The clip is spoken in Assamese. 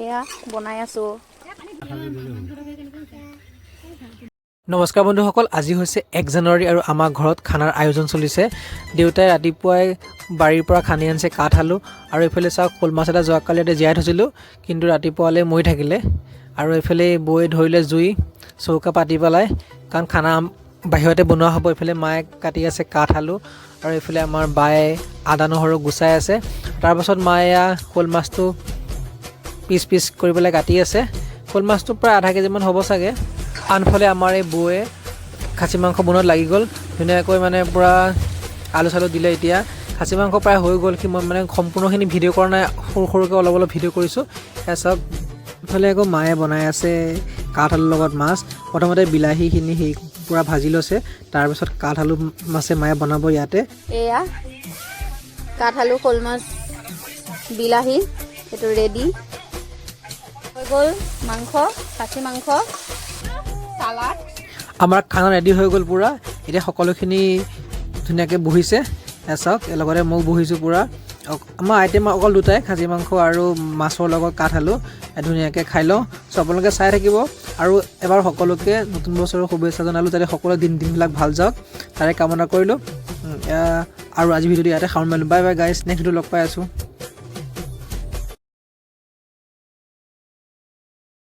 এয়া বনাই আছোঁ। নমস্কাৰ বন্ধুসকল, আজি হৈছে 1 জানুৱাৰী আৰু আমাৰ ঘৰত খানাৰ আয়োজন চলিছে। দেউতাই ৰাতিপুৱাই বাৰীৰ পৰা খান্দি আনিছে কাঠ আলু। আৰু এইফালে চাওক, শ'ল মাছ এটা যোৱাকালি ইয়াতে জীয়াই থৈছিলোঁ, কিন্তু ৰাতিপুৱালৈ মৰি থাকিলে। আৰু এইফালে বৌয়ে ধৰিলে জুই, চৌকা পাতি পেলাই, কাৰণ খানা বাহিৰতে বনোৱা হ'ব। এইফালে মায়ে কাটি আছে কাঠ আলু আৰু এইফালে আমাৰ বায়ে আদা নহৰু গুচাই আছে। তাৰপাছত মায়ে এয়া শ'ল মাছটো পিচ পিচ কৰি পেলাই কাটি আছে। শ'ল মাছটো প্ৰায় আধা কেজিমান হ'ব চাগে। আনফালে আমাৰ এই বৌয়ে খাচী মাংস বনোৱাত লাগি গ'ল। ধুনীয়াকৈ মানে পূৰা আলু চালু দিলে। এতিয়া খাচী মাংস প্ৰায় হৈ গ'ল। সি মই মানে সম্পূৰ্ণখিনি ভিডিঅ' কৰা নাই, সৰু সৰুকৈ অলপ অলপ ভিডিঅ' কৰিছোঁ। এয়া চাওক, ইফালে আকৌ মায়ে বনাই আছে কাঠ আলুৰ লগত মাছ। প্ৰথমতে বিলাহীখিনি সেই পূৰা ভাজি লৈছে, তাৰপিছত কাঠ আলু মাছে মায়ে বনাব ইয়াতে। এয়া কাঠ আলু, শ'ল মাছ, বিলাহী, এইটো ৰেডি হৈ গ'ল। মাংস, খাচী মাংস, চালাড। আমাৰ খানা ৰেডি হৈ গ'ল পূৰা। এতিয়া সকলোখিনি ধুনীয়াকৈ বহিছে। এয়া চাওক, লগতে ময়ো বহিছোঁ পূৰা। আমাৰ আইটেম অকল দুটাই, খাচী মাংস আৰু মাছৰ লগত কাঠ আলু। ধুনীয়াকৈ খাই লওঁ। চ' আপোনালোকে চাই থাকিব। আৰু এবাৰ সকলোকে নতুন বছৰৰ শুভেচ্ছা জনালোঁ, যাতে সকলো দিনবিলাক ভাল যাওক, তাৰে কামনা কৰিলোঁ। আৰু আজি ভিডিঅ'টো ইয়াতে সামৰণি মাৰিলোঁ। Bye bye guys, next video লগ পাই আছোঁ।